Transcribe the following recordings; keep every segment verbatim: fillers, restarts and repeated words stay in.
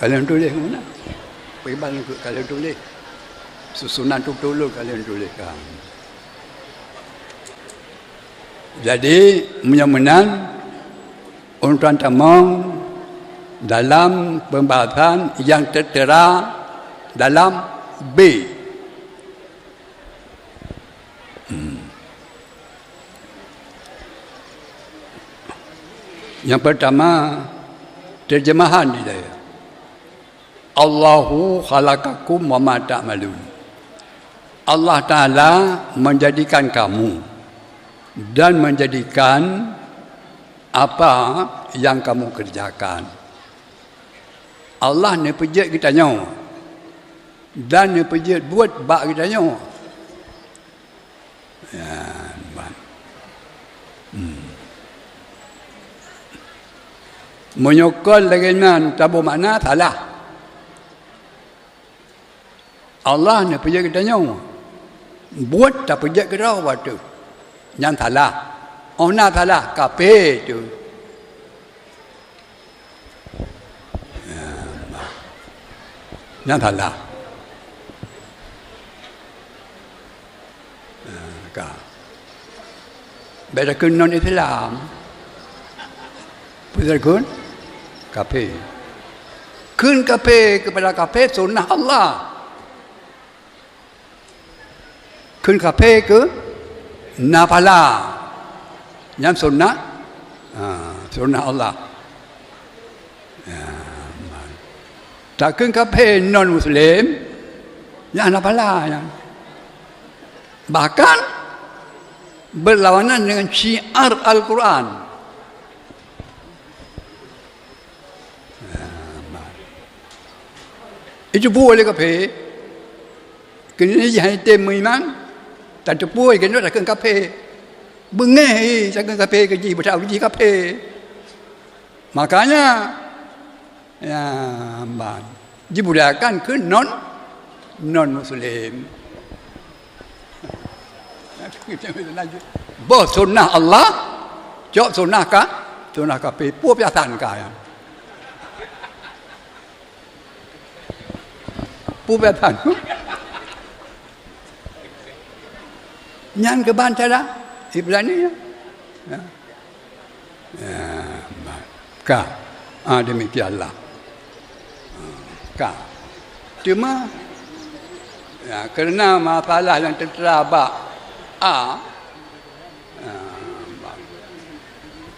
Ka lheueh tuléh meunan. Peuribad lôn keu ka lheueh tuléh. Susunan tutoe lôn ka lheueh tuléh ka. Jadi, meunyoe meunan, ulôn tuan tamong dalam pembahasan nyang teutera dalam B. Hmm. Nyang pertama, terjemahan di dayah. "Allahu khalaqakum wa ma ta'malun." Allah Ta'ala menjadikan kamu dan menjadikan apa yang kamu kerjakan. Allah neupeujeuet geutanyoe dan neupeujeuet buet bak geutanyoe. Ya, ban. Hmm. Meunyoe kon lagée nyan taboh makna, salah. Allah neupeujeuet geutanyoe. Buet tapeujeuet keudroe watée. Nyan salah. Oh na salah, kaphé teuh. Nyan salah. Ka. Bék takheun non Islam. Peue takheun? Kaphé. Kheun kaphé keupada kaphé sunnah Allah. Kheun kaphé keu na phala. Nyan sunnah, ha, sunnah Allah. Ya, man. Takheun kaphé non muslim, nyan na phala nyan. Bahkan berlawanan dengan syiar Al-Quran. Ya, man. Itu buah lé kaphé. Keuneuk jih hana tem meuiman, tateupeue keunoe takheun kaphé. Beungéh takheun kaphé keu jih, beuthat jih kaphé. Makanya, ya, ban, jibudayakan keu non, non muslim. Boh sunnah Allah, cok sunnah ka, sunnah kaphé, peue piasan ka nyan. Peue piasan. Nyan keuban cara Ibrani, ya. Ya. Ya, ka. Ah, demikianlah. Ka. Cuma, ya, karena masalah nyang teutera bak A, ya, ba-,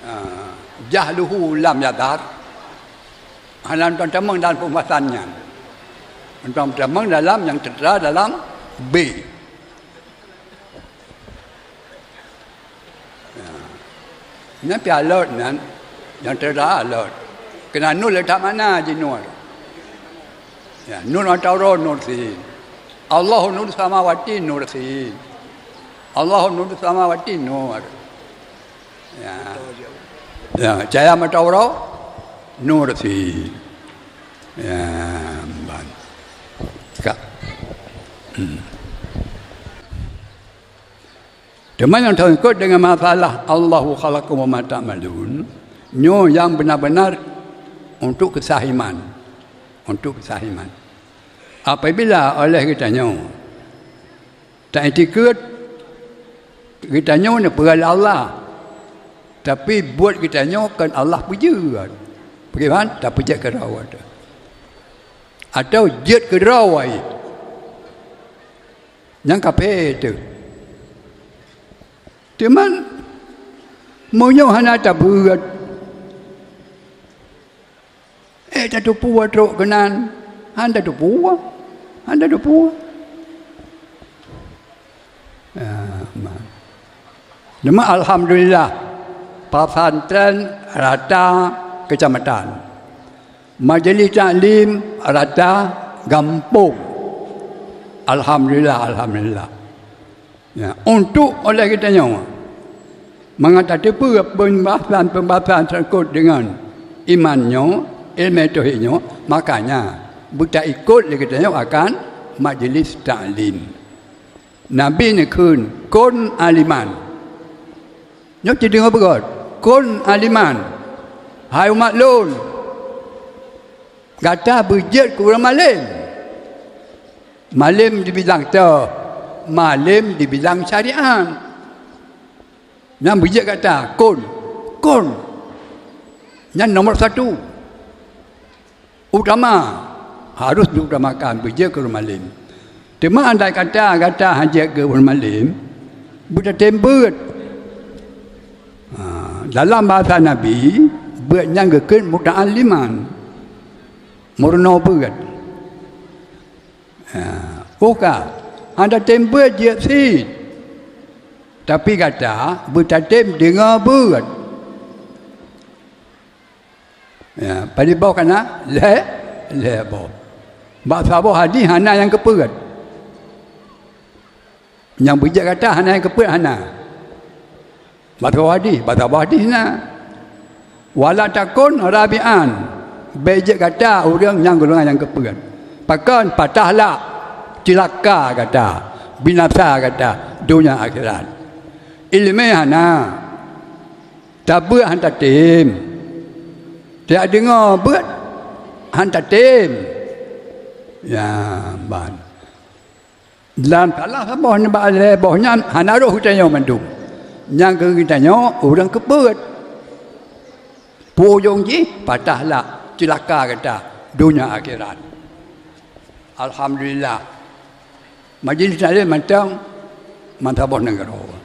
ya, jahluhu lam yadhar, hana lôn tamong dalam pembahasan nyan. Lôn tamong dalam nyang teutera dalam B. Ya. Nyan pih alot nyan, nyang teutera alot. Keunan nur leutak makna jih nur. Ya, nur atau roh nur sih. Allahu nur samawati nur sih. Allahu nur samawati nur. Ya. Ya, cahaya mata uroe nur sih. Ya, ban. Ka. Hmm. Teuma nyang teungkot dengan masalah Allahu khalaqakum wa ma ta'malun, nyoe nyang beuna-beuna untuk keusah iman, untuk keusah iman. Apabila oleh geutanyoe ta-itikeuet geutanyoe neupeugah lé Allah, tapi buet geutanyoe kon Allah peujeuet, bagaimana tapeujeuet keudroe teuh, atau jeuet keudroe, nyang kaphé teuh. Teuma meunyoe hana tabeuet, eh, tateupeue trok keunan, han tateupeue, han tateupeue. Ya, ma-, teuma alhamdulillah, pesantren rata kecamatan. Majlis taklim rata gampông. Alhamdulillah, alhamdulillah. Ya, untuk oleh geutanyoe, mangat tateupeue pembahasan-pembahasan sangkot deungon iman nyoe, ileumèe tauhid nyoe, makanya beutaikot lé geutanyoe akan majlis taklim. Nabi neukheun, "Kun aliman." Nyoe ci deungoe beugöt, "Kun aliman, hai umat lôn." Gata beujeuet keu ureuëng malém. Malém di bidang toh, malém di bidang syariat. Nyan beujeuet gata, kon, kon. Nyan nomor satu. Utama, harus diutamakan beujeuet keu ureuëng malém. Teuma andai kata gata hana jeuet keu ureuëng malém, beutatem beuet. Ha, dalam bahasa Nabi, beuet nyan geukheun muta'alliman, meurunoe beuet. Ha, oh ka, hana tem beuet jeuet cit. Tapi gata beutatem deungoe beuet. Ya, padub boh ka na? Lhée, lhée boh. Bak saboh hadis hana nyang keupeuet. Nyang beujeuet gata hana nyang keupeuet, hana. Bak saboh hadis, bak saboh hadis na. Wala takun rabi'an, bék jeuet gata ureuëng nyang golongan nyang keupeuet. Pakon? Patah lak, cilaka gata, binasa gata, donya akhirat. Iéleumé hana. Tabeuet han tatem. Tajak deungoe beuet han tatem. Ya, ban. Lam salah saboh nibak lhée boh nyan hana roh geutanyoe mandum. Nyang keu geutanyoe ureuëng keupeuet. Peue ujong jih? Patah lak, cilaka gata, donya akhirat. Alhamdulillah. Majelis taklim mantong, mantong boh nanggroe.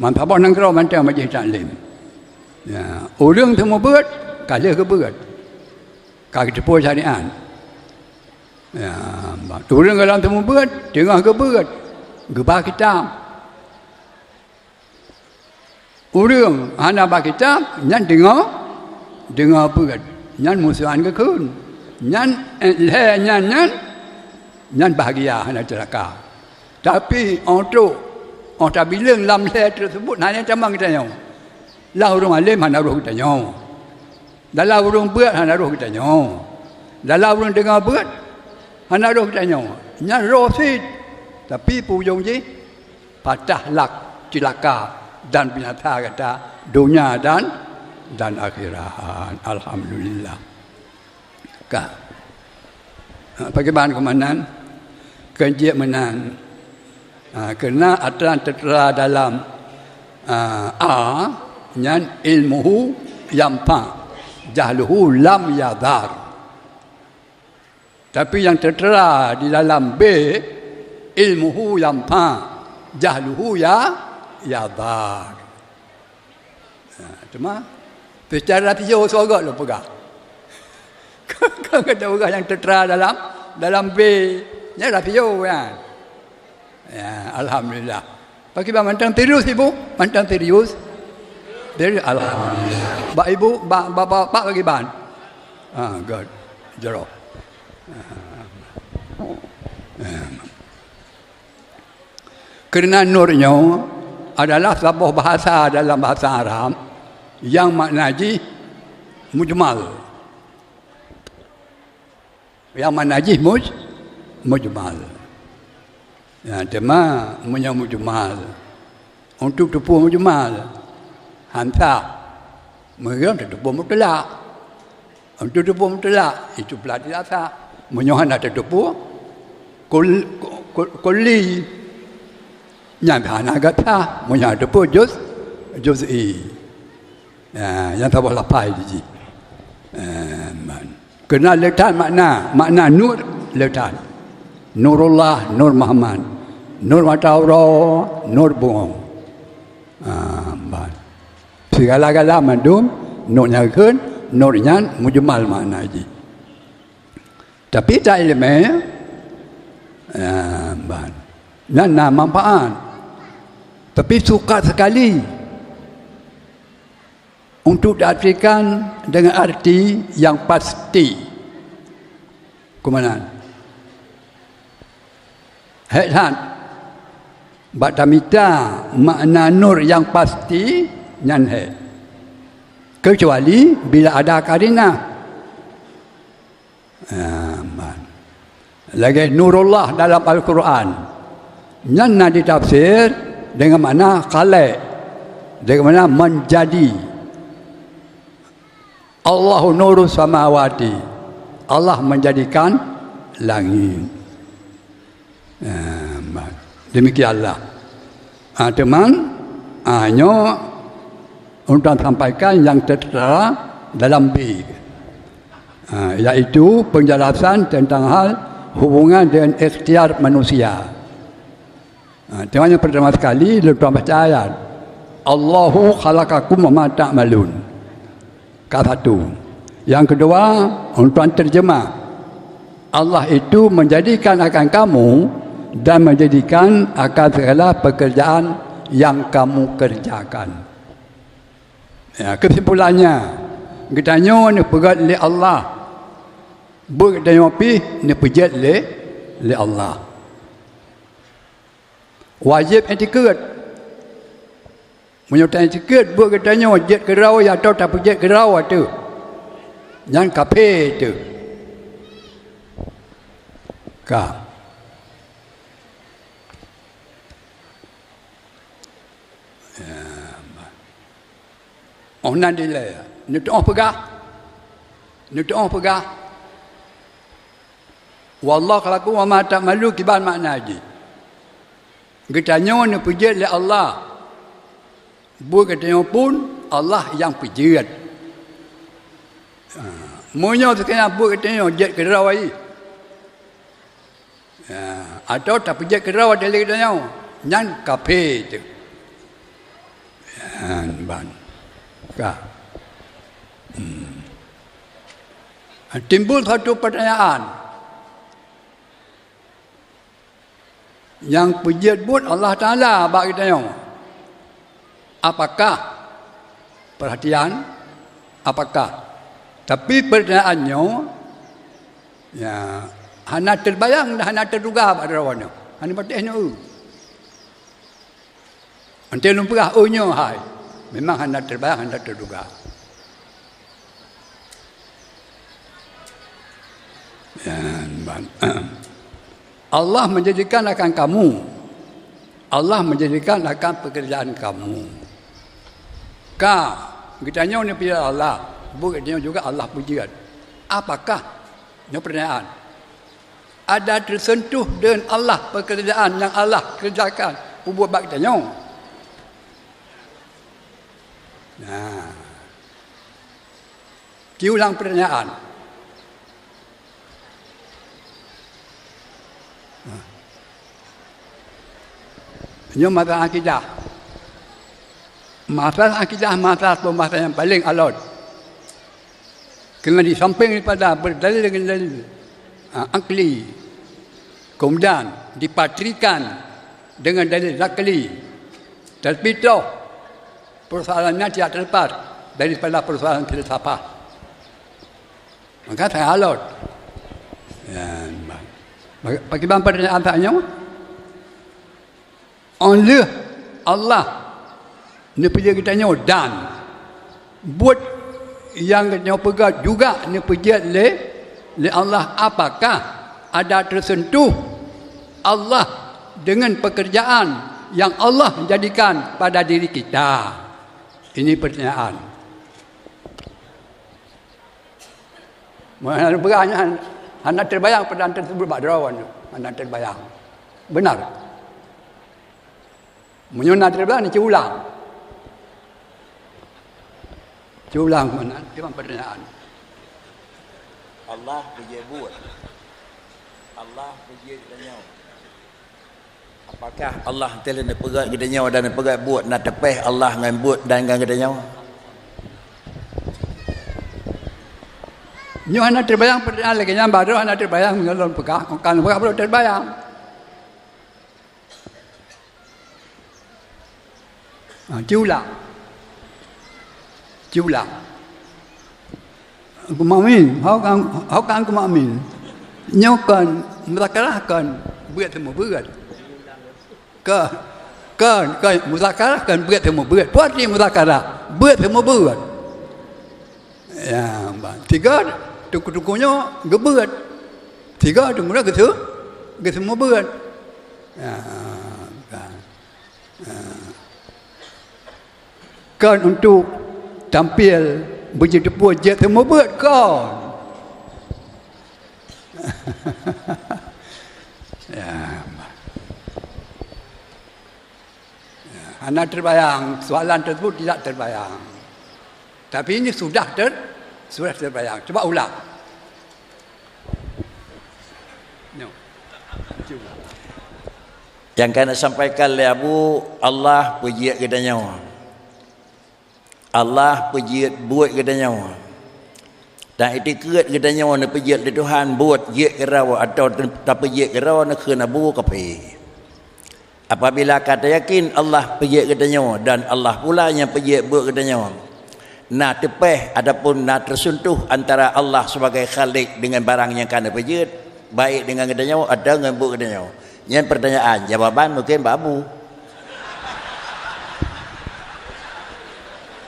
Mantong boh nanggroe mantong majelis taklim. Ya, ureuëng teumeubeuet, ka lheueh geubeuet. Ka geuteupeue syariat. Ya, ureuëng galom teumeubeuet, teungoh geubeuet, geuba kitab. Ureuëng hana ba kitab, nyan deungoe, deungoe beuet, nyan musohan geukheun. Nyan, eh, lhée nyan, nyan, nyan bahgia hana ceulaka. Tapi óh trok, óh tabileueng lam lhée teuseubut hana tamong geutanyoe. Lam ureuëng malém hana roh geutanyoe. Dalam ureuëng beuet hana roh geutanyoe. Dalam ureuëng deungoe beuet hana roh geutanyoe. Nyan roh cit. Tapi peue ujong jih? Patah lak, cilaka dan binasa gata donya dan, dan akhirat. Alhamdulillah. Ka. Ha, pakriban keumanan? Keu jeuet meunan. Ha, keureuна atra teutra dalam, ha, a, nyan ilmuhu yanfa, jahluhu lam yadhar. Tapi nyang teutra di dalam b, ilmuhu yanfa, jahluhu ya, yadhar. Ha, teuma seucara rasio sogok lôn peugah. Kon gata peugah nyang teutra dalam, dalam b, nyan rasio nyan. Ya, alhamdulillah. Pakriban mantong serius, Ibu? Mantong serius? Serius, alhamdulillah. Bak Ibu, bak, bak, bak, bak pakriban? Ah, good. Jroh. Ah. Keureuna nur nyoe adalah saboh bahasa dalam bahasa Arab nyang makna jih mujmal. Nyang makna jih muj-, mujmal. Ya, teuma meunyoe mujmal, untuk teupeue mujmal, han sah. Meunyoe tateupeue mutlak. Untuk teupeue mutlak, itu pula tidak sah. Meunyoe hana tateupeue kul-, kul-, kulli, nyan hana gata sah. Meunyoe hana teupeue juz-, juz'i. Ya, nyang saboh lapai di jih. Eh, man. Keureuna le that makna, makna nur le that. Nurullah, Nur Muhammad, Nur mata uroe, Nur bungong. Ah, ban. Sigala-gala mandum, nur nyan kheun, nur nyan mujmal makna jih. Tapi ta iéleumé, ah, ban. Nyan na manfaat. Tapi sukat sekali untuk diartikan dengan arti yang pasti. Keumanan? Hék that. Bak tamita makna nur nyang pasti nyan hék. Keucuali bila ada karinah. Ah, man. Lagée nurullah dalam Al-Quran. Nyan na ditafsir dengan makna khalaq, dengan makna menjadi. Allahu nurus samawati. Allah menjadikan langit. Ah, demikianlah. Ah, teuma, ah, nyoe ulôn sampaikan nyang tertera dalam B. Ah, yaitu penjelasan tentang hal hubungan dengan ikhtiar manusia. Ah, teuma nyang pertama sekali, lôn tuan baca ayat. "Allahu khalaqakum wa ma ta'malun." Ka satu. Yang kedua, untuk terjemah, Allah itu menjadikan akan kamu dan menjadikan akan segala pekerjaan yang kamu kerjakan. Ya, kesimpulannya, geutanyoe neupeugét lé Allah. Buet geutanyoe pih neupeujeuet lé, lé Allah. Wajéb iktikeuet. Meunyoe ta iktikeuet buet geutanyoe jeuet keudroe atawa tapeujeuet keudroe teuh, nyan kafé teuh. Ka. Ya, oh nan dilée, neutuoh peugah. Neutuoh peugah. "Wallahu khalaqakum wa ma ta'malun," kiban makna jih. Geutanyoe neupeujeuet lé Allah. Buet geutanyoe pun Allah nyang peujeuet. Ha, meunyoe sekiranya buet geutanyoe jeuet keudroe, ya, atawa tapeujeuet keudroe lé geutanyoe, nyan kafé teuh. Nyan ban. Ka. Hmm. Timbul satu pertanyaan. Nyang peujeuet buet Allah Taala bak geutanyoe. Apakah, perhatian, apakah? Tapi pertanyaan nyoe, ya, hana teubayang dan hana teuduga bak droeneuh. Hana patéh nyoe. Enteuk lôn peugah, "Oh, nyoe hai." Memang hana teubayang, hana teuduga. Nyan ban. Allah menjadikan akan kamu. Allah menjadikan akan pekerjaan kamu. Ka, geutanyoe neupeujeuet Allah, buet geutanyoe juga Allah peujeuet. Apakah? Nyoe pertanyaan. Ada tersentuh dengan Allah pekerjaan yang Allah kerjakan, peubuet bak geutanyoe? Nah. Kiulang pertanyaan. Nah. Nyoe masalah akidah. Masalah akidah, masalah pembahasan yang paling alot. Keureuna di sampéng daripada berdalil dengan dalil, ah, akli, kemudian dipatrikan dengan dalil nakli, tapi toh persoalan nyan tidak terlepas daripada persoalan filsafat. Maka saya alot. Ya, bagi, bagi bang pertanyaan tanya, Óh lheueh Allah neupeujeuet geutanyoe dan buet nyang geutanyoe peugah juga neupeujeuet lé, lé Allah, apakah ada tersentuh Allah dengan pekerjaan yang Allah jadikan pada diri kita? Ini pertanyaan. Meuhana peugah nyan hana teubayang peudaan teusebut bak droe nyoe, hana teubayang. Benar. Meunyoe na teubayang, neuculang. Culang meunan, cuba pertanyaan. Allah peujeuet buet. Allah peujeuet geutanyoe. Apakah Allah teuh lheueh neupeugét geutanyoe dan neupeugét buet na teupéh Allah ngon buet dan ngon geutanyoe? Nyoe hana teubayang pertanyaan lagée nyan, baroe hana teubayang meunyoe lôn peugah, kon ka lôn peugah baroe teubayang. Ha, culang. Culang. Keumakmin, ho kan, ho kan keumakmin. Nyoe kon muzakarah kon beuet teumeubeuet. Kon, kon, kon muzakarah kon beuet teumeubeuet. Peue arti muzakarah? Beuet teumeubeuet. Ya, ba, tiga tuku-tuku nyoe geubeuet. Tiga tuku nyoe geuseu-, geuseumeubeuet. Ya, ka. Kon untuk tampil beujiteupeue jeuet seumeubeuet kon. Ya. Ya, hana terbayang, soalan tersebut tidak terbayang. Tapi ini sudah ter-, sudah terbayang. Cuba ulang. Nyo. Cuba. Nyang ka neusampaikan lé Abu, Allah peujeuet geutanyoe. Allah peujeuet buet geutanyoe. Dan itikeuet geutanyoe neupeujeuet lé Tuhan buet jeuet keudroe atawa tapeujeuet keudroe neukheun Abu kaphé. Apabila ka tayakin Allah peujeuet geutanyoe dan Allah pula nyang peujeuet buet geutanyoe, na teupeh ataupun na teuseuntuh antara Allah sibagai Khalik deungon barang nyang ka neupeujeuet, baik deungon geutanyoe atawa ngon buet geutanyoe. Nyan peurtanyaan, jawaban mungken bak Abu.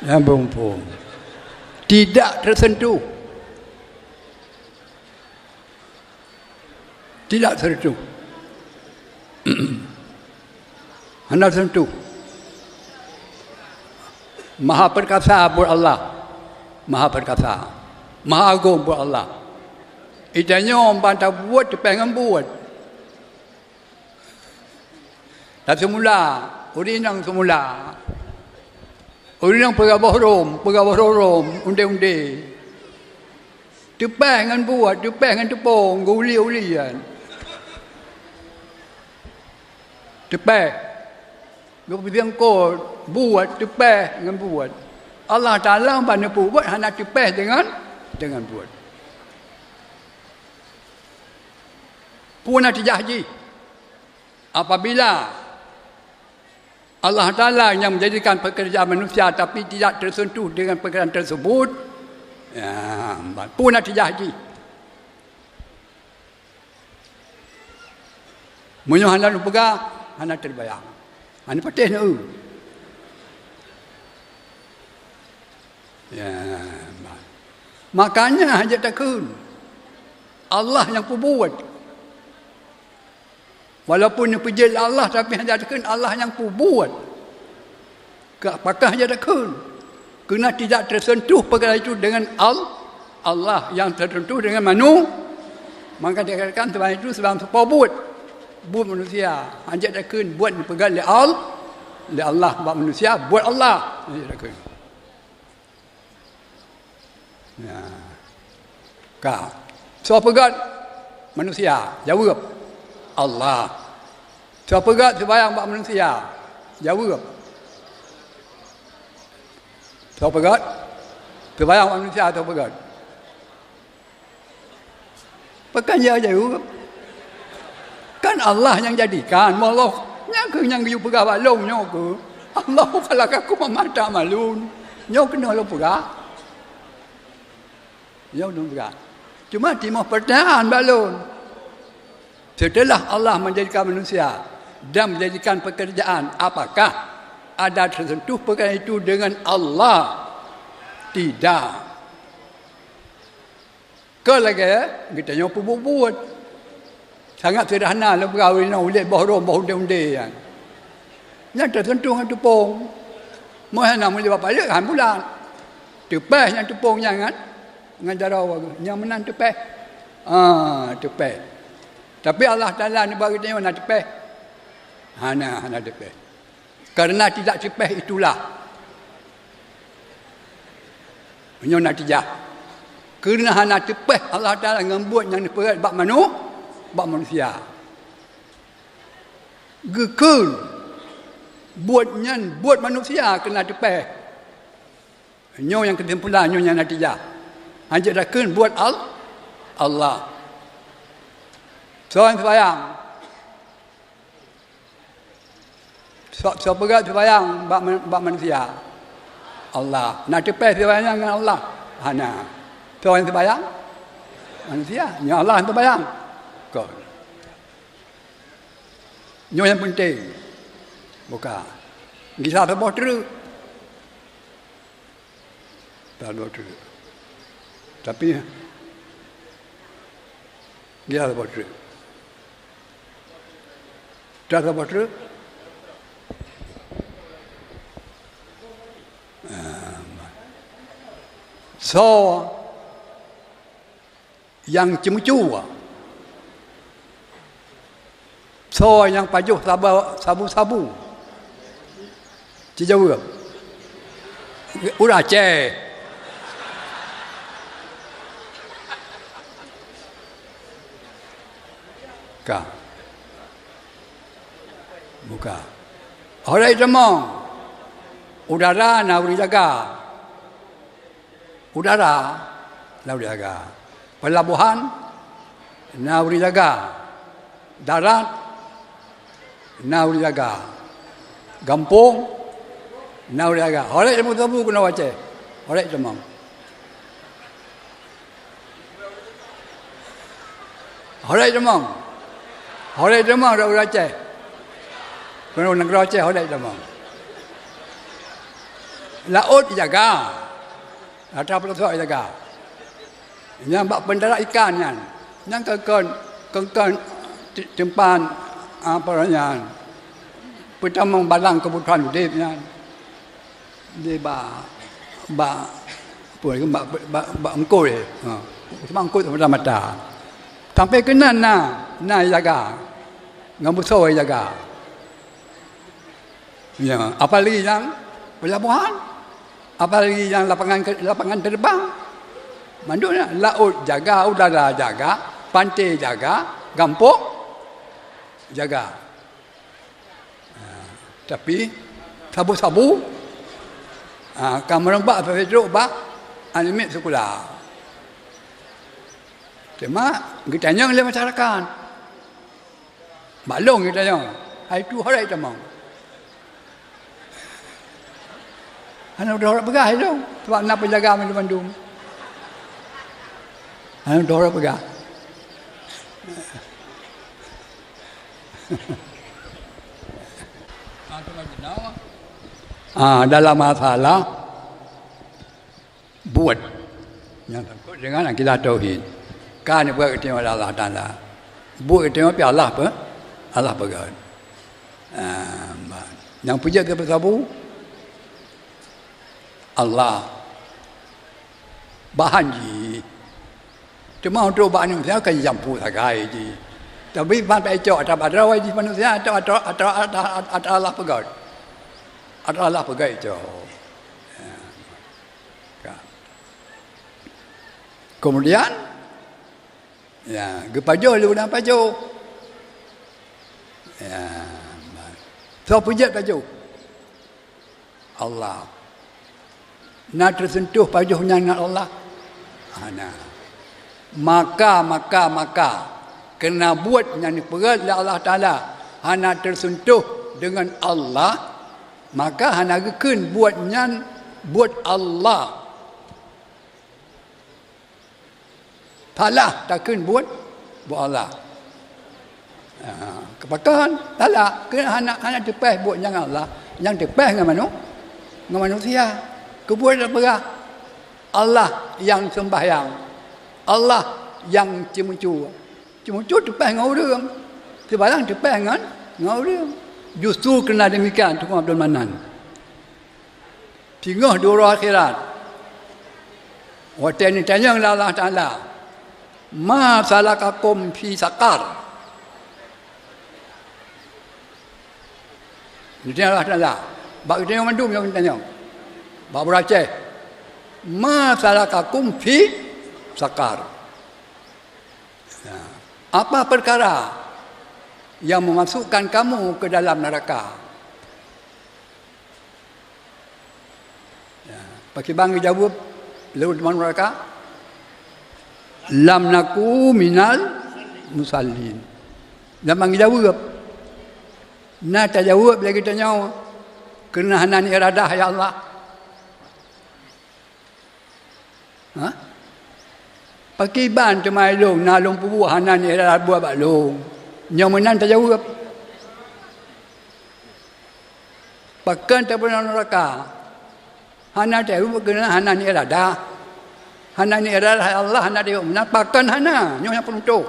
Nyambung phon. Tidak tersentuh. Tidak tersentuh. Hana tersentuh. Maha perkasa buet Allah. Maha perkasa. Maha agong buet Allah. Ita nyoe ban tabuet teupeh ngon buet. Dan semula, ureueng inong semula. Ureueng inong peugah boh rhom, peugah boh rhom, undé-undé. Teupeh ngon buet, teupeh ngon teupông, geuulie-ulie nyan. Teupeh. Geupeusiengkot, buet, teupeh ngon buet. Allah Taala ban neupeubuet hana teupeh deungon, deungon buet. Peue natijah jih? Apabila Allah Taala nyang menjadikan pekerjaan manusia tapi tidak tersentuh dengan pekerjaan tersebut, ya, peue natijah jih? Meunyoe hana neupeugah, hana teubayang. Hana patéh neu. Ya, makanya hana takheun. Allah nyang peubuet. Walaupun neupeujeuet lé Allah, tapi hana takheun Allah nyang peubuet. Keu apakah hana takheun? Karena tidak tersentuh perkara itu dengan Al-, Allah, yang tersentuh dengan manu-, maka dikatakan sebab itu sebab seupôt buet. Buet manusia. Hana takheun buet neupeugah lé Al-, lé Allah bak manusia, buet Allah. Hana takheun. Ya. Ka. Soe peugét manusia? Jaweueb, Allah. Soe peugét seumayang bak manusia? Jaweueb. Soe peugét? Seumayang bak manusia, soe peugét? Pakon ya jaweueb? Kan Allah nyang jadikan, Allah nyang keuh nyang geuyue peugah bak lôn nyoe keuh. Allahu khalaqakum wa ma ta'malun. Nyoe keunoe lôn peugah. Nyoe lôn peugah. Cuma timoh peurtanyaan bak lôn. Setelah Allah menjadikan manusia dan menjadikan pekerjaan, apakah ada tersentuh perkara itu dengan Allah? Tidak. Kon lagée geutanyoe peubuet-buet. Sangat seuderhana lôn peugah ureuëng inong ulét boh rhom, boh undé-undé nyan. Nyan teuseuntuh ngon teupông. Meuhana meunyoe bak payeuek han bulat. Teupéh nyan teupông nyan ngon, ngon jaroe bagoe. Nyan meunan teupéh. Ah, teupéh. Tapi Allah Taala nibak geutanyoe na teupéh? Hana, hana teupéh. Karena tidak teupéh itulah. Nyoe natijah. Karena hana teupéh Allah Taala ngon buet nyang neupeugét bak manu-, bak manusia. Geukheun buet nyan buet manusia keuneuk teupéh. Nyoe nyang keusimpulan, nyoe nyang natijah. Hanjeuet takheun buet Al-, Allah. Soe nyang seumayang? Soe, soe peugét seumayang bak man-, bak manusia? Allah. Na teupéh seumayang ngon Allah? Hana. Soe nyang seumayang? Manusia. Nyoe Allah nyang seumayang. Kon. Nyoe nyang peunteng. Buka. Gisa saboh treuk. Saboh treuk. Tapi, gisa saboh treuk. Gisa saboh treuk. Ah, soe nyang ceumeucue? Soe nyang pajoh saba-, sabu-sabu? Ci jaweueb. Ureueng Aceh. Ka. Buka. Ho lagèe tamong. Udara na ureueng jaga. Udara na ureueng jaga. Pelabuhan na ureueng jaga. Darat na ureueng jaga. Gampông na ureueng jaga. Ho lagèe tamong sabu keunoe u Aceh. Ho lagèe tamong. Ho lagèe tamong. Ho lagèe tamong ureueng Aceh. Keunoe nanggroe Aceh ho lagèe tamong. Laôt jaga. Atra peulosok jaga. Nyang bak peundarat ikan nyan. Nyang keukon, keukon ti-, teumpat, apa nyan, peutamong barang keubutuhan udép nyan. Di bak, bak, apa lagi, bak, bak, bak eungkôt, eh. Ha. Cuma eungkôt mata-mata. Sampai keunan na, na jaga. Ngon beusoe jaga. Ya, apalagi nyang pelabuhan, apalagi nyang lapangan ke-, lapangan terbang. Mandum na, laôt jaga, udara jaga, pantai jaga, gampông jaga. Ha, tapi sabu-sabu, ha, ka meureumbak sampai trok bak aneuk miet sikula. Teuma geutanyong lé masyarakat. Bak lôn geutanyoe, hai tu ho lagèe tamong. Hana droe peugah hai lôn, sabab na peujaga mandum-mandum. Hana droe peugah. Ah, dalam masalah buet nyang sangkot dengan akidah tauhid. Ka neubuet geutanyoe lé Allah Taala. Buet geutanyoe pih Allah pe-, Allah peugah. Ah, ban. Nyang peujeuet keu peusabu Allah. Bahan jih. Teuma untuk bak manusia kan jampu sagai jih. Tapi ban pacok atra badrawa jih manusia atau atra, atra, atra, atra Allah peugah. Atra Allah peugah cok. Ya. Ka. Kemudian, ya, geupajoh lé ureueng pajoh. Ya, soe peujeuet pajoh? Allah. Na teuseuntoh pajoh nyan ngon Allah? Hana. Maka, maka, maka, keureuна buet nyang neupeugét lé Allah Taala hana teuseuntoh deungon Allah, maka hana geukheun buet nyan buet Allah. Salah takheun buet, buet Allah. Ha, keupakon salah, keu hana, hana teupeh buet nyang Allah, nyang teupeh ngon manu-, ngon manusia. Keu buet peugah Allah nyang seumbahyang, Allah nyang ceumeucue. Ceumeucue teupeh ngon ureueng, seumbahyang teupeh ngon, ngon ureueng. Justru keureuna demikian, Teungku Abdul Manan. Singoh di uroe akhirat, watée neutanyong lé Allah Taala, "Ma salakakum fi saqar?" Neutanyong Allah Taala, bak geutanyoe mandum nyang neutanyong, bak ureueng Aceh, "Ma salakakum fi saqar?" Nah, apa perkara yang memasukkan kamu ke dalam neraka? Ya, pakriban geujaweueb lé ureueng nuraka? "Lam naku minal musallin." Lam ban geujaweueb. Na tajaweueb lé geutanyoe, "Keureuna hana ni iradah, ya Allah." Ha? Pakriban teuma ilôn na lôn peubuet hana ni iradah buet bak lôn? Nyoe meunan tajaweueb. Pakon tapeunoh nuraka? Hana tajaweueb keureuna hana ni iradah. Hana ni iradah Allah, hana tajaweueb meunan, pakon hana? Nyoe nyang peunutôh.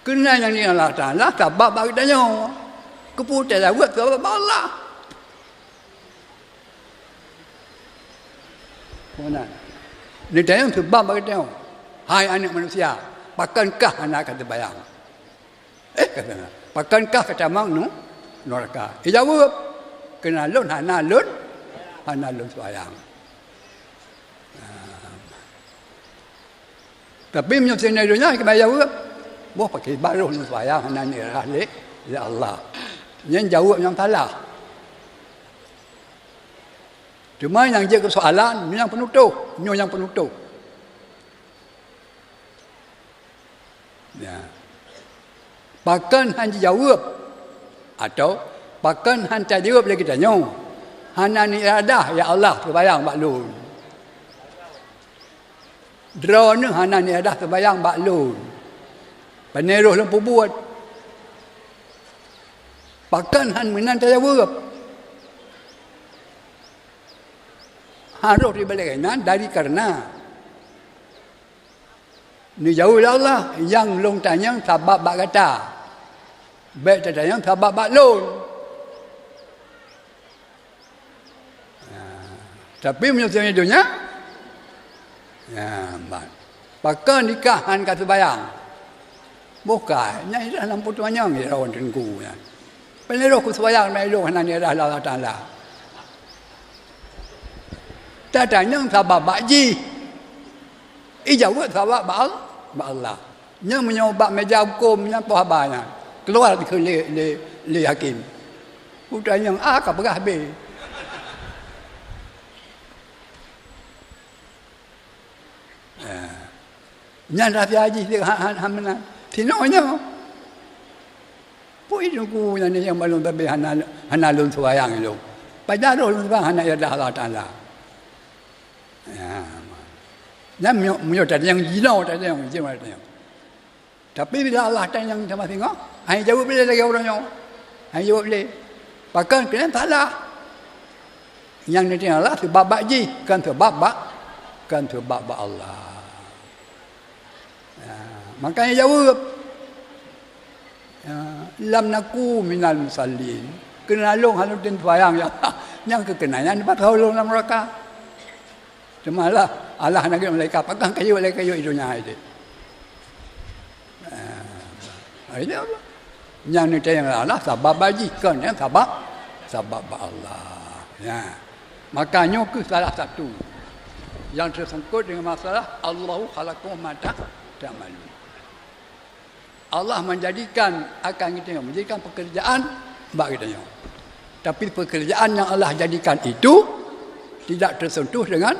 Keureuna nyang ni Allah Taala sabab bak geutanyoe. Keupeue tajaweueb sabab bak Allah. Meunan. Neutanyong seubab bak geutanyoe, "Hai aneuëk manusia, Pakon kah hana ka teubayang? Eh, kata, "Pakon kah ka tamong nu-, nuraka?" Ijaweueb, "Keureuna lôn hana lôn, hana lôn seumayang." Tapi meunyoe singoh donya, kiban jaweueb, "Boh pakriban lôn seumayang hana neurah lé, lé Allah." Nyan jaweueb nyang salah. Teuma nyang jeuet keu soalan, nyoe nyang peunutôh, nyoe nyang peunutôh. Ya. Pakon han jijaweueb? Atau pakon han tajaweueb lé geutanyoe? Hana niiradah, "Ya Allah, seumayang bak lôn." Droeneuh hana niiradah seumayang bak lôn. Pane roh lôn peubuet? Pakon han meunan tajaweueb? Harôh teubalek nyan dari kareuna. Neujaweueb lé Allah, "Nyang lôn tanyong sabab bak gata. Bék tatanyong sabab bak lôn." Nah, tapi meunyoe singoh donya, ya, ban. Pakon dikah han ka seumayang? Bukai, nyan lam peutuanyong ya lawan teungku nyan. Pane roh keu seumayang na ilôn hana niiradah lé Allah Taala. Tatanyong sabab bak jih. Ijaweueb sabab bak Al-, bak Allah. Nyan meunyoe bak meja hukôm nyan poh haba nyan. Keuluwa dikeue lé, lé, lé hakém. Peutuanyong, "Ah, ka peugah habéh." Eh, nyan rahsia jih ha, ha, ha meunan. Sinoe nyoe. Peue teungku nyan nyang ban lôn sabe hana, hana lôn seumayang ilôn. Pajan roh lôn seumayang hana iélah Allah Taala. Ya, nyan meunyoe, meunyoe tatanyong jinoe, tatanyong jinoe, tatanyong. Tapi bila Allah tanyong sama singoh, han jaweueb lé lagée uroe nyoe. Han jaweueb lé. Pakon keunan salah. Nyang neutanyong Allah sabab bak jih, kon sabab bak, kon sabab bak Allah. Ya, makanya jaweueb. Ya, "Lam naku minal musallin." Keuneulheueh lôn hana lôn tem seumayang, ya Allah. Nyang keukeunangan nibak lôn lam nuraka. Teuma Allah, Allah hana geuyue malaikat, "Pakon kayue lé kayue i donya hai deh." Ah, hai deh Allah. Nyang neutanyong Allah sabab bak jih, kon nyang sabab, sabab bak Allah. Ya. Maka nyoe keuh salah satu nyang teusangkot deungon masalah, "Allahu khalaqakum wa ma ta'malun." Allah menjadikan akan kita, menjadikan pekerjaan bak kita nyoe. Tapi pekerjaan yang Allah jadikan itu tidak tersentuh dengan,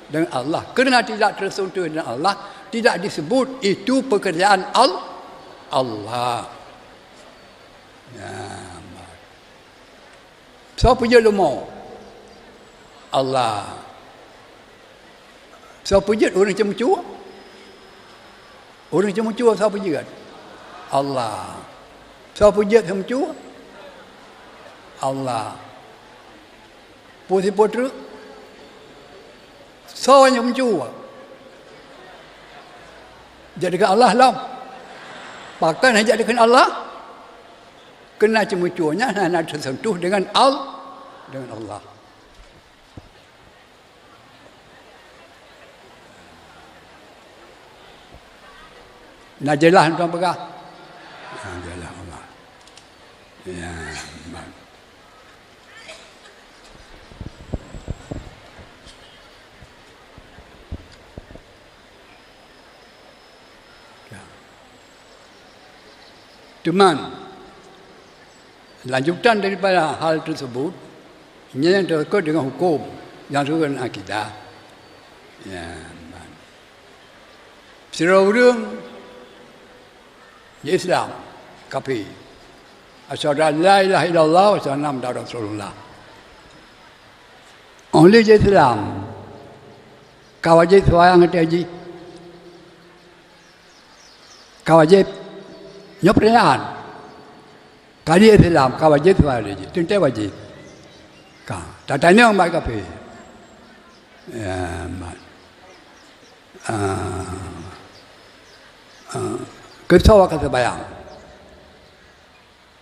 dengan Allah. Kerana tidak tersentuh dengan Allah, tidak disebut itu pekerjaan Al-, Allah. Ya, soe peujeuet leumo? Allah. Soe peujeuet ureuëng ceumeucue? Ureuëng ceumeucue soe peujeuet? Allah. Soe peujeuet ceumeucue? Allah. Peue sipeue treuk? Soe nyang ceumeucue? Jak deungon Allah lom. Pakon hana jak deungon Allah? Keureuna ceumeucue nyan hana teuseuntuh deungon Al-, deungon Allah. Na jeulaih tuan peugah? Na jeulaih Allah. Ya, man. Teuma, lanjutan daripada hal tersebut, nyan nyang teukeut deungon huköm nyang teukeut akidah. Ya, man. Sidroe ureuëng di Islam, kafé. Asyhadu an la ilaha illallah wa asyhadu anna Muhammadar Rasulullah. Óh lheueh jeuet Islam, ka wajéb seumayang ateueh jih. Ka wajéb. Nyoe peurtanyaan. Ka jeuet Islam, ka wajéb seumayang ateueh jih. Teuntée wajéb. Ka. Tatanyong bak kafé. Ya, mat. Ah, ah, keu soe ka seumayang?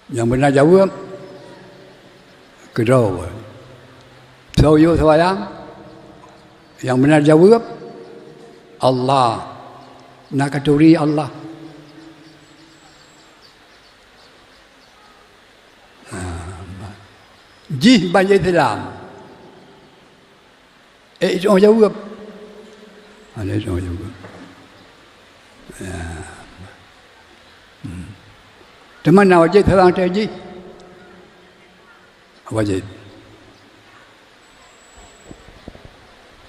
Nyang beuna jaweueb, keudroe. Soe yue seumayang? Nyang beuna jaweueb, Allah. Na ka turi Allah. Ah, jih ban Islam. Eh, itu jaweueb. Ada itu jaweueb. Ya. Hmm. Teuma na wajéb seurang teuh jih. Wajéb.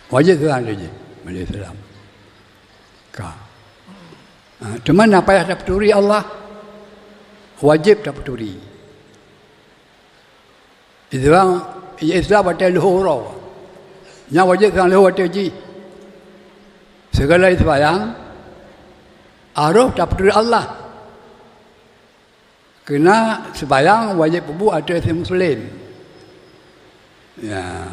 Wajéb seurang teuh jih. Wajéb seurang. Ka. Ha, teuma na payah tapeuturi Allah, wajéb tapeuturi. Islam, Islam watée lheueh uroe. Nyan wajéb seurang lheueh watée jih. Sigala seumayang, harôh tapeuturi Allah. Keureuna seumayang wajéb peubuet ateueh si muslim. Ya.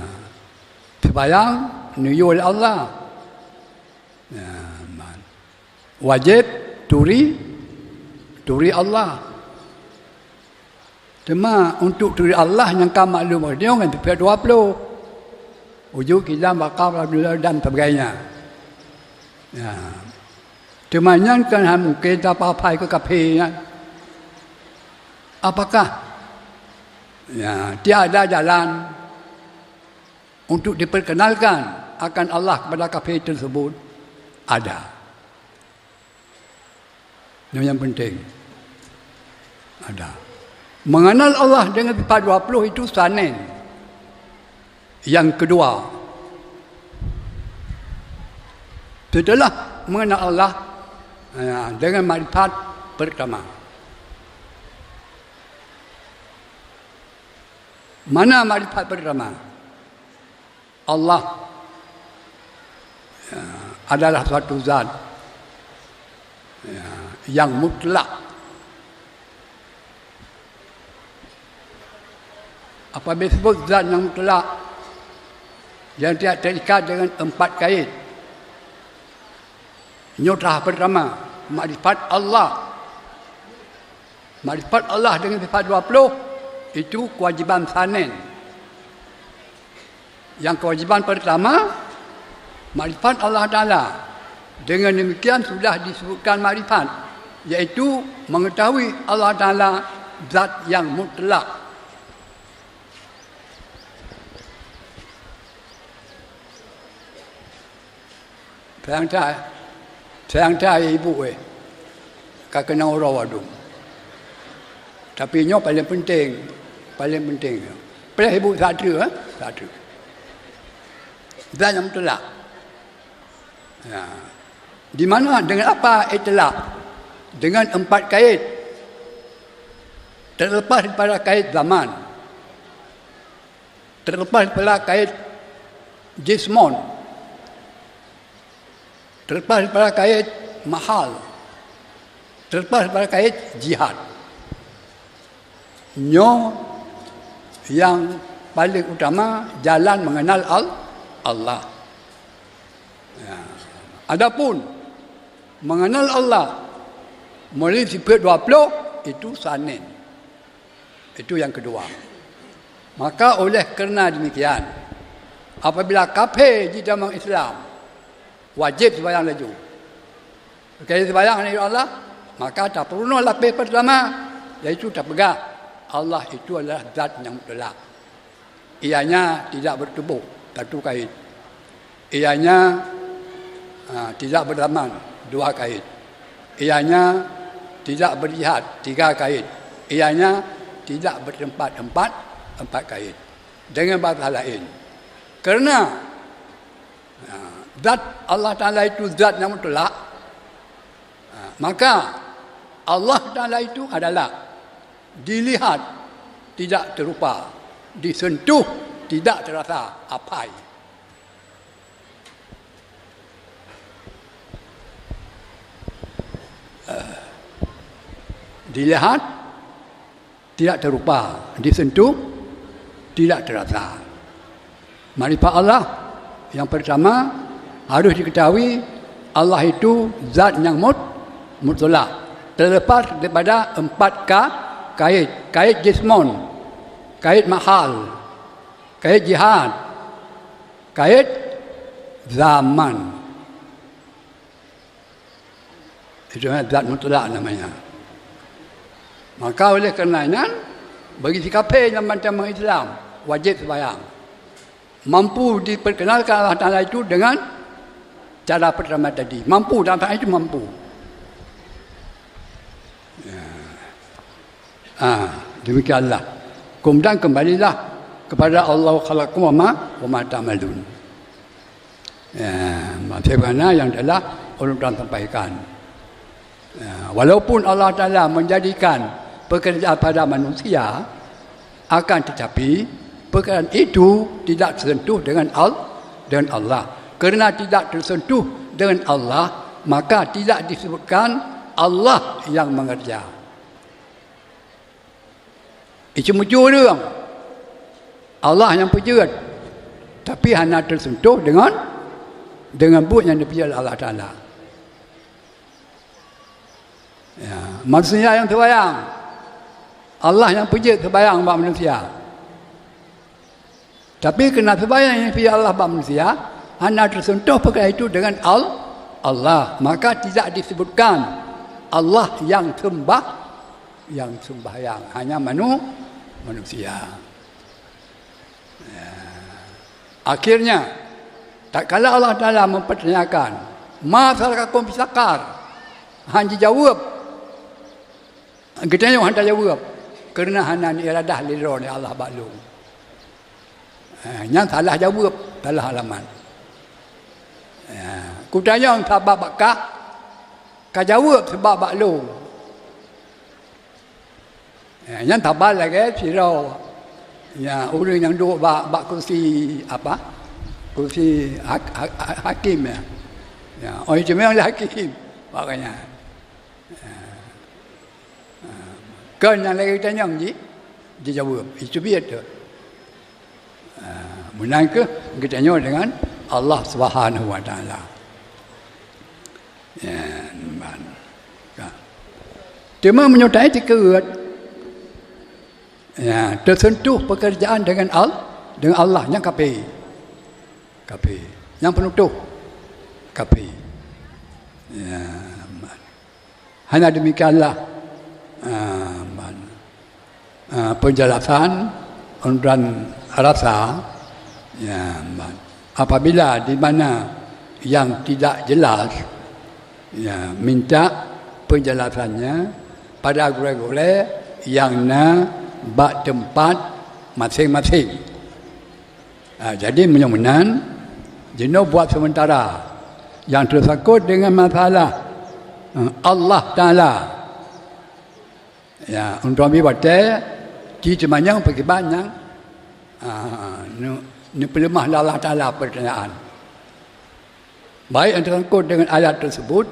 Seumayang neuyue lé Allah. Ya, man. Wajéb turi, turi Allah. Teuma untuk turi Allah nyang ka maklum nyoe ngon sifeuet dua ploh. Wujud, qidam, baqa, dan sebagainya. Ya. Teuma nyan kan hana mungken tapapai keu kafé nyan. Apakah, ya, tiada jalan untuk diperkenalkan akan Allah kepada kafé tersebut? Ada. Nyoe nyang penting. Ada. Mengenal Allah dengan sifat dua puluh itu sanen. Yang kedua, setelah mengenal Allah, ya, dengan makrifat pertama. Mana makrifat pertama? Allah, ya, adalah suatu zat, ya, yang mutlak. Apabila disebut zat nyang mutlak, yang tidak terikat dengan empat kait. Nyoe tahap pertama, makrifat Allah. Makrifat Allah dengan sifat dua puluh, itu kewajiban sanen. Yang kewajiban pertama, makrifat Allah Taala. Dengan demikian sudah disebutkan makrifat, yaitu mengetahui Allah Taala zat yang mutlak. Sayang that, sayang that ibu, eh, ka keunong uroe wadum. Tapi nyoe paling penting, paling penting. Peuleh ibu satu, eh? Satu. Dan yang mutlak. Ya. Di mana, dengan apa itlak? Dengan empat kait. Terlepas daripada kait zaman. Terlepas daripada kait jismon, terlepas daripada kait mahal, terlepas daripada kait jihad. Nyoe yang paling utama jalan mengenal Al-, Allah. Ya. Adapun mengenal Allah melalui sifat dua puluh, itu sanen. Itu yang kedua. Maka oleh kerana demikian, apabila kafé jitamong Islam, wajéb seumayang laju. Kafé seumayang aneuk Allah, maka tapeurunoe lapéh pertama, yaitu tapeugah Allah itu adalah zat nyang mutlak. Ianya tidak bertubuh, satu kait. Ianya, ah, tidak berzaman, dua kait. Ianya tidak berjihad, tiga kait. Ianya tidak bertempat, empat, empat kait. Dengan bahasa lain, kerana, ah, zat Allah Taala itu zat yang mutlak, ah, maka Allah Taala itu adalah dilihat tidak terupa, disentuh tidak terasa, apai. Dilihat tidak terupa, disentuh tidak terasa. Makrifat Allah yang pertama harus diketahui, Allah itu zat yang mut-, mutlak, terlepas daripada empat ka-, kait, kait jismon, kait mahal, kait jihad, kait zaman. Itu zat mutlak namanya. Maka oleh kerana nyan, bagi si kafé nyang bansa Islam, wajéb sembahyang. Mampu diperkenalkan Allah Taala itu dengan cara pertama tadi. Mampu, dalam hal itu mampu. Ya. Ah, demikianlah. Kemudian kembalilah kepada Allah khalaqakum wa ma, wa ma ta'malun. Ya, maksud mana yang telah ulun tuan sampaikan. Ya, walaupun Allah Taala menjadikan pekerjaan pada manusia, akan tetapi pekerjaan itu tidak tersentuh dengan Al-, dengan Allah. Kerana tidak tersentuh dengan Allah, maka tidak disebutkan Allah yang mengerja. Itu muncul dia. Allah yang peujeuet, tapi hana tersentuh dengan, dengan buet yang dipeujeuet Allah Taala. Ya, manusia yang sembahyang, Allah yang peujeuet sembahyang bak manusia. Tapi kena sembahyang yang dipeujeuet Allah bak manusia, hana tersentuh perkara itu dengan Al-, Allah. Maka tidak disebutkan Allah yang sembah, yang sembahyang. Hanya manu-, manusia. Ya. Akhirnya, tatkala Allah Taala mempertanyakan, "Ma salakakum fi saqar?" Han jijaweueb. Geutanyoe han tajaweueb, kareuna hana iradah lé droe lé Allah bak lôn. Ha, nyan salah jaweueb, salah alamat. Ha, kutanyong sabab bak kah, kajaweueb sabab bak lôn. Ha, nyan saban lagée sidroe, ya, ureuëng nyang duek bak, bak kursi apa? Kursi hak-, hak-, hak-, hakim, ya. Ya, oh, itu memang hakim. Makanya. Ha. Ha. Kon nyang lagée geutanyoe ji, jijaweueb. Itu biet tu. Ha. Meunan keuh geutanyoe dengan Allah Subhanahu wa Taala. Ya, ban. Ka. Teuma meunyoe taát tikeue, ya, tersentuh pekerjaan dengan Al-, dengan Allah, nyang kafé. Kafé. Nyang peunutôh, kafé. Ya, ban. Hanya demikianlah, ah, ban, ah, penjelasan ureuëng rasa, ya, ban. Apabila di mana yang tidak jelas, ya, minta penjelasannya pada gurée-gurée yang na bak tempat masing-masing. Ha, jadi meunyoe meunan, jinoe buat sementara nyang teusangkot dengan masalah, eh, Allah Taala. Ya, untuk ambil watée, ci teumanyong pakriban nyang, ah, neu-, neupeuleumah lé Allah Taala peurtanyaan. Baik yang tersangkut dengan ayat tersebut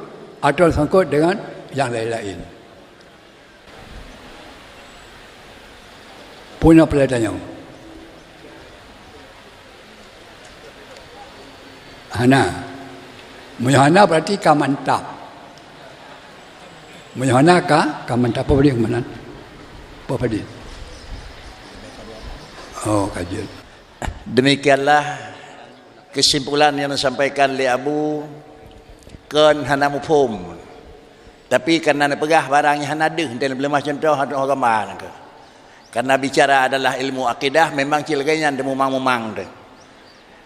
atau tersangkut dengan yang lain-lain. Puna peulai tanyong. Hana. Meunyoe hana berarti ka mantap. Meunyoe hana ka, ka mantap. Apa boleh kemana? Apa boleh? Oh, kajian. Demikianlah kesimpulan yang disampaikan oleh Abu, kon hana muphom. Tapi karena neupeugah barang nyang hana deuh, dan lebih lemah contoh atau gambar nangka. Karena bicara adalah ilmu akidah, memang cil lagée nyan deumumang-mumang tu.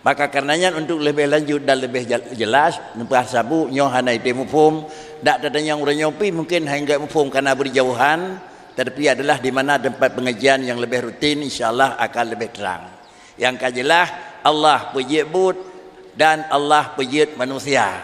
Maka karena nyan untuk lebih lanjut dan lebih jel-, jelas, neupeuhah sabu nyoe hana item muphom, dak tatanyong uroe nyoe pi mungkin hana muphom karena berjauhan, tetapi adalah di mana tempat pengajian yang lebih rutin, insya Allah akan lebih terang. Nyang ka jeulaih, Allah peujeuet buet dan Allah peujeuet manusia.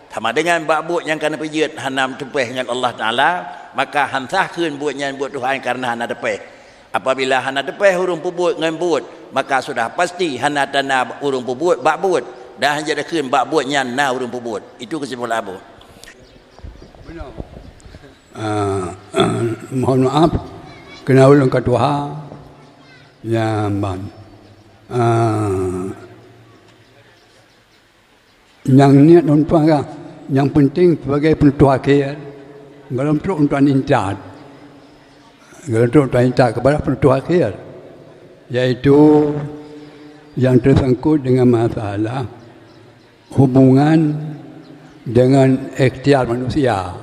Sama dengan bak buet nyang ka neupeujeuet hana meuteupeh ngon Allah Taala, maka han sah kheun buet nyan buet Tuhan kareuna hana teupeh. Apabila hana teupeh ureuëng peubuet ngon buet, maka sudah pasti hana tana ureuëng peubuet bak buet, dan hana jadakheun bak buet nyan na ureuëng peubuet. Itu kesimpulan Abu. Ah, mohon maaf, kena ulun ka tuha. Ya, ban. Ah, nyang niet untuk agam, nyang penting sebagai penutup akhir, galom trok untuk intat. Galom trok untuk intat kepada penutup akhir, yaitu yang tersangkut dengan masalah hubungan dengan ikhtiar manusia.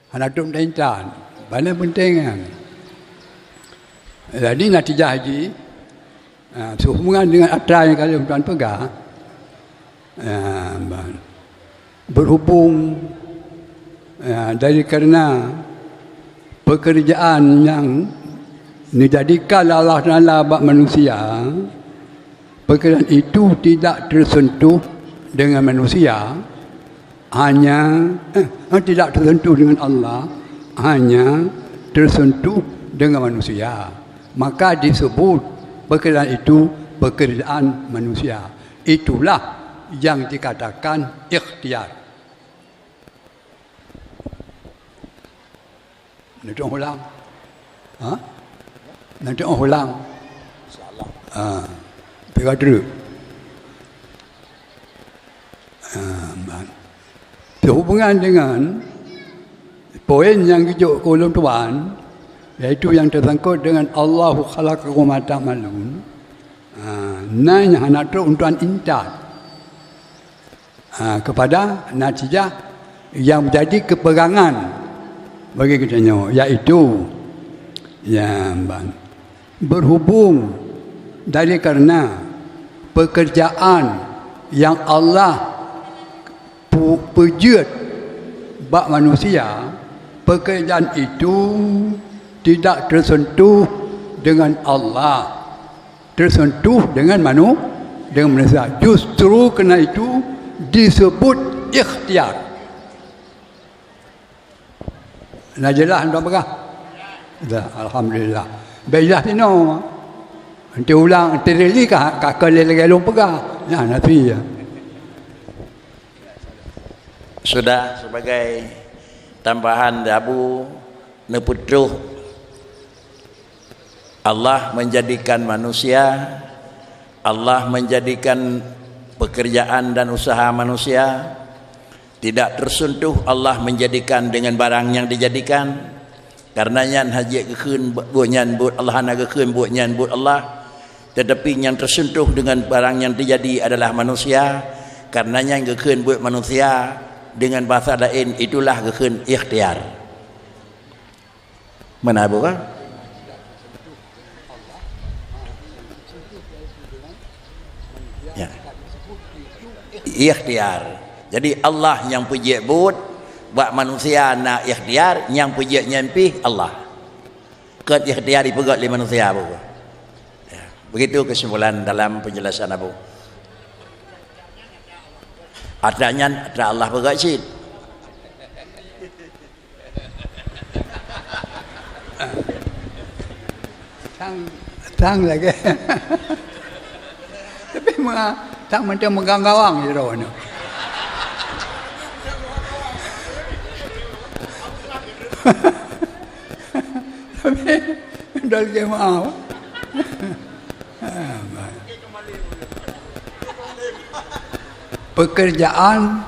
Hana trok meuintat. Paling penting nyan. Jadi natijah jih, ah, sehubungan dengan atra nyang ka lheueh Tuhan peugah, ah, ban. Berhubung, ah, dari karena pekerjaan yang dijadikan Allah Taala bak manusia, pekerjaan itu tidak tersentuh dengan manusia, hanya, eh, tidak tersentuh dengan Allah, hanya tersentuh dengan manusia. Maka disebut pekerjaan itu pekerjaan manusia. Itulah yang dikatakan ikhtiar. Neutu'oh ulang. Ha? Neutu'oh ulang. Ha. Tiga truk. Ha, ban. Sehubungan dengan poin nyang geujok keu ulôn tuan, yaitu yang tersangkut dengan Allahu khalaqakum wa ta'malun. Ha, nyan hana trok ulôn tuan intat. Ha, kepada natijah yang menjadi kepegangan bagi kita nyoe, yaitu, ya, ban, berhubung dari karena pekerjaan yang Allah pu-, peujeuet bak manusia, pekerjaan itu tidak tersentuh dengan Allah, tersentuh dengan manu-, dengan manusia. Justru karena itu disebut ikhtiar. Na jeulaih hana peugah? Dah, alhamdulillah. Bejah tinoe. Nanti ulang, nanti rili ka, ka keu lé lagée lôn peugah. Nyan napi ya. Sudah sebagai tambahan dabu neupeutroh Allah menjadikan manusia, Allah menjadikan pekerjaan dan usaha manusia, tidak tersentuh Allah menjadikan dengan barang yang dijadikan. Karena nyan hana geukheun buet nyan buet Allah, hana geukheun buet nyan buet Allah. Tetapi yang tersentuh dengan barang yang terjadi adalah manusia. Karena nyan geukheun buet manusia, dengan bahasa lain itulah geukheun ikhtiar. Meunan bukan? Ya. Ikhtiar. Jadi Allah nyang peujeuet buet, bak manusia na ikhtiar, nyang peujeuet nyan pih Allah. Kon ikhtiar jipeugét lé manusia bukan. Ya. Begitu kesimpulan dalam penjelasan Abu. Atra nyan, atra Allah peugét cit. Tang, tang lagée. Tapi ma, tang mantong meugang gawang sidroe nyoe. Tapi dol jeumaáh. Pekerjaan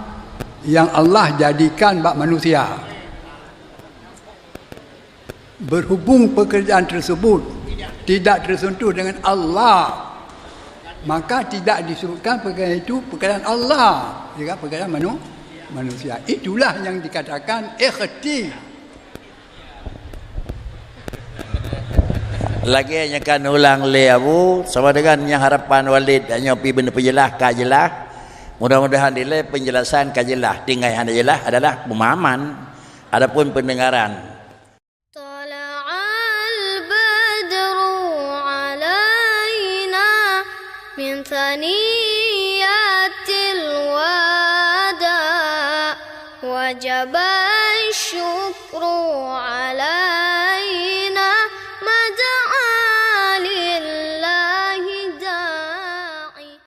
yang Allah jadikan bak manusia. Berhubung pekerjaan tersebut tidak tersentuh dengan Allah, maka tidak disebutkan pekerjaan itu pekerjaan Allah, juga pekerjaan manu-, manusia. Itulah yang dikatakan ikhti. Lagée nyang ka neulang lé Abu, sama dengan nyang harapan Walid nyoe pi beuneupeujeulah ka jeulaih. Mudah-mudahan dilée penjelasan ka jeulaih. Tinggai hana jeulaih adalah pemahaman, adapun pendengaran. طلع البدر علينا من ثنيات الوداع وجب